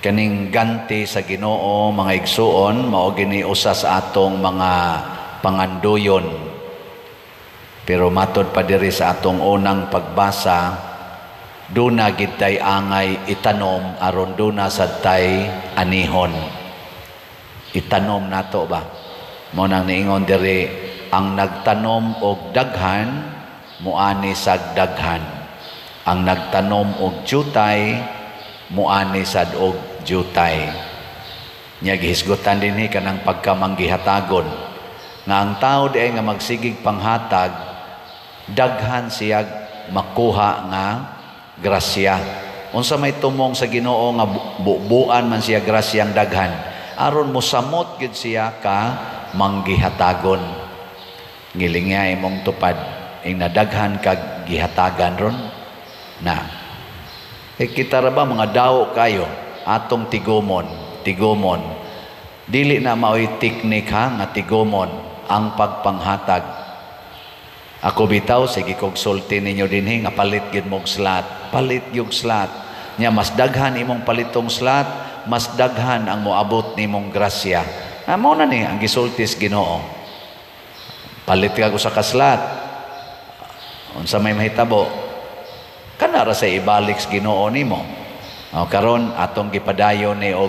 Kaning ganti sa Ginoo, mga igsuon, mao gini usa sa atong mga pangandoyon. Pero matod pa diri sa atong unang pagbasa, duna gid tay angay itanom aron duna sad tay anihon. Itanom nato ba? Mao nang niingon diri, ang nagtanom og daghan muani sad daghan. Ang nagtanom og jutay muani sad og jutay. Nya gihisgutan dinhi kanang pagkamanggihatagon nga ang tao diay nga magsigig panghatag, daghan siya makuha nga grasya. Unsa may tumong sa Ginoo nga bubuan man siya grasyang daghan? Aron mosamot gid siya ka manggihatagon. Ngilinga imong tupad, ing nadaghan kag gihatagan ron na. Eh, kita ra ba mga daw kayo atong tigumon, tigumon. Dili na maoy teknik ha nga tigumon ang pagpanghatag. Ako bitaw, sige kog sulti ninyo dinhi nga palit gyud mog slot, palit gyud slot. Nya mas daghan imong palitong slot, mas daghan ang moabot nimong grasya. Ah, mao na ni ang gisulti sa Ginoo. Palit ka usa ka slot. Unsa may mahitabo? Kana ra sa ibalik sa Ginoo nimo. O karon atong gipadayon ni og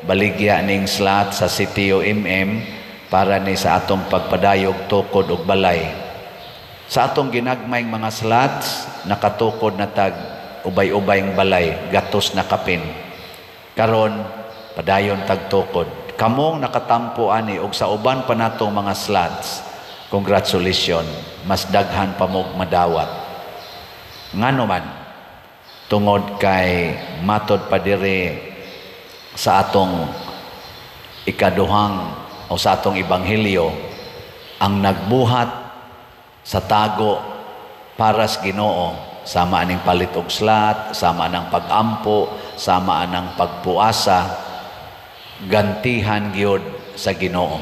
baligya ning slot sa CTO MM para ni sa atong pagpadayog tukod og balay. Sa atong ginagmayng mga slots, nakatukod na tag ubay-ubayng balay, gatos na kapin. Karon padayon tag tukod. Kamong nakatampo ani og sa uban pa natong mga slots, congratulations, mas daghan pa mog madawat. Ngano man, tungod kay matod pa diri sa atong ikaduhang o sa atong ebanghelyo, ang nagbuhat sa tago para sa Ginoo, sama aning palit og slot, sama anang pagampo, sama anang pagpuasa, gantihan gyud sa Ginoo.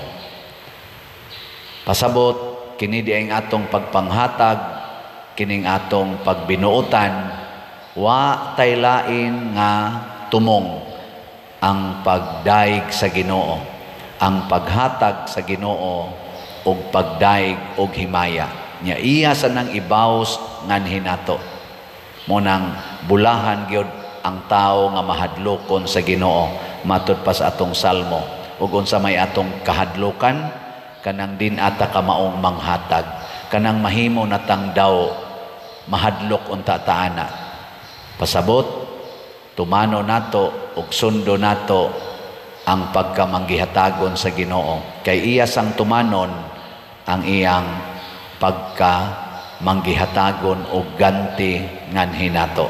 Pasabot kini di ang atong pagpanghatag, kining atong pagbinuotan, wa tay lain nga tumong ang pagdaig sa Ginoo, ang paghatag sa Ginoo ug pagdaig og himaya. Nya iya sa nang ibaws nganhi nato. Mo nang bulahan gyud ang tawo nga mahadlokon sa Ginoo, matud pa sa atong salmo. Ug unsa may atong kahadlokan? Kanang din ata ka maong manghatag, kanang mahimo natang daw mahadlok unta taana. Pasabot tumano nato ug sundo nato ang pagkamanggihatagon sa Ginoo, kay iya sang tumanon ang iyang pagkamanggihatagon og ganti nganhi nato.